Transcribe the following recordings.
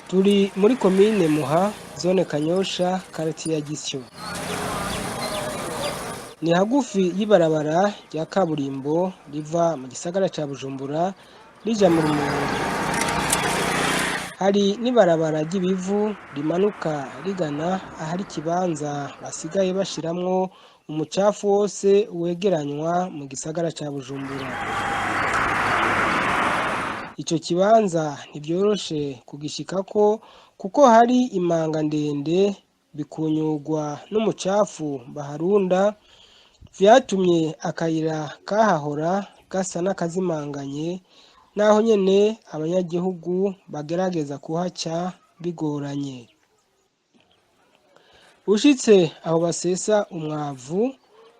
Turi muri komine Muha, zone Kanyosha, karitiye ya Gisyo. Ni hagufi y'ibarabara rya kaburimbo riva mu gisagara ca Bujumbura rija mu Rumonge. Hari n'ibarabara ry'ibivu rimanuka rigana ahari ikibanza basigaye bashiramwo umucafu wose wegeranywa mu gisagara ca Bujumbura. Ico kibanza ntivyoroshe kugishikako kuko hari imanga ndende bikunyurwa n'umucafu baharunda, vyatumye akayira kahahora gasa n'akazimanganye, naho nyene abanyagihugu bagerageza kuhaca bigoranye. Ushitse aho basesa umwavu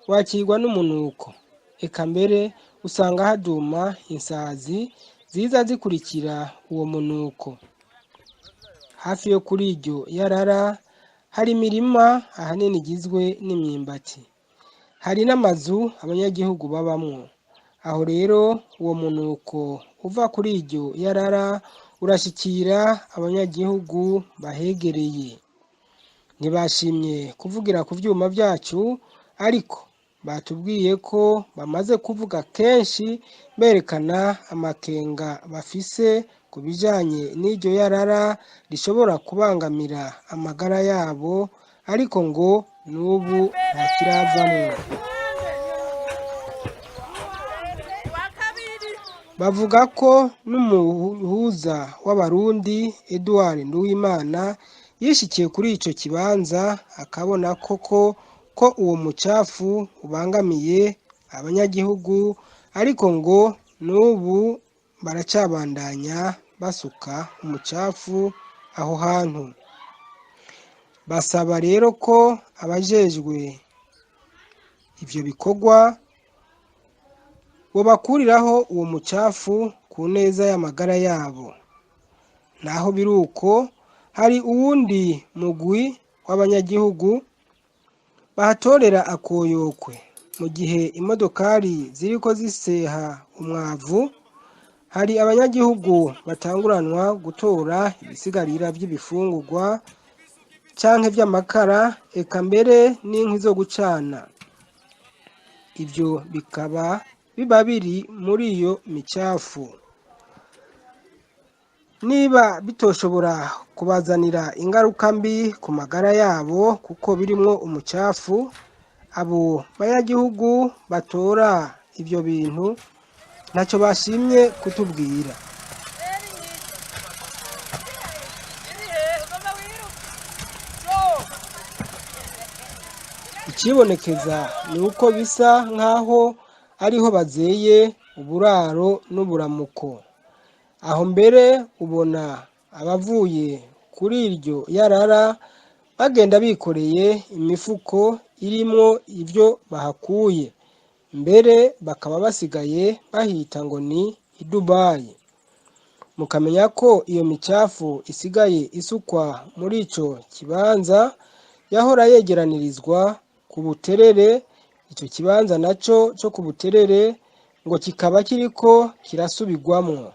wakirwa n'umunuko, eka mbere usanga haduma insazi ziza zikurikira uwo munuko. Hafi yo kuri iryo yarara hari imirima ahanini igizwe n'imyimbati, hari n'amazu abanyagihugu babamwo. Aho rero uwo munuko uva kuri iryo yarara urashikira abanyagihugu bahegereye. Ntibashimye kuvugira ku vyuma vyacu, ariko batubwiye ko bamaze kuvuga kenshi berekana amakenga bafise ku bijanye n'iryo yarara rishobora kubangamira amagara yabo, ariko ngo n'ubu ntakiravamwo. Bavuga ko n'umuhuza w'abarundi Edouard Nduwimana yishikiye kuri ico kibanza akabona koko ko uwo mucafu ubangamiye abanyagihugu, ariko ngo n'ubu baracabandanya basuka umucafu aho hantu. Basaba rero ko abajejwe ivyo bikorwa bobakuriraho uwo mucafu ku neza y'amagara yabo. Naho biruko hari uwundi mugwi w'abanyagihugu bahatorera akoyokwe mu gihe imodokari ziriko ziseha umwavu. Hari abanyagihugu batanguranwa gutora ibisigarira vy'ibifungurwa canke vy'amakara, eka mbere n'inkwi zo gucana. Ivyo bikaba biba biri muri iyo micafu. Niba bitoshobora kubazanira ingaruka mbi ku magara yabo kuko birimwo umucafu, abo banyagihugu batora ivyo bintu ntaco bashimye kutubwira. Icibonekeza ni uko bisa nk'aho ariho bazeye uburaro n'uburamuko. Aho mbere ubona abavuye kuri iryo yarara bagenda bikoreye imifuko irimwo ivyo bahakuye, mbere bakaba basigaye bahita ngo ni i Dubai. Mukamenya ko iyo micafu isigaye isukwa muri ico kibanza yahora yegeranirizwa ku Buterere. Ico kibanza naco co ku Buterere ngo kikaba kiriko kirasubirwamwo.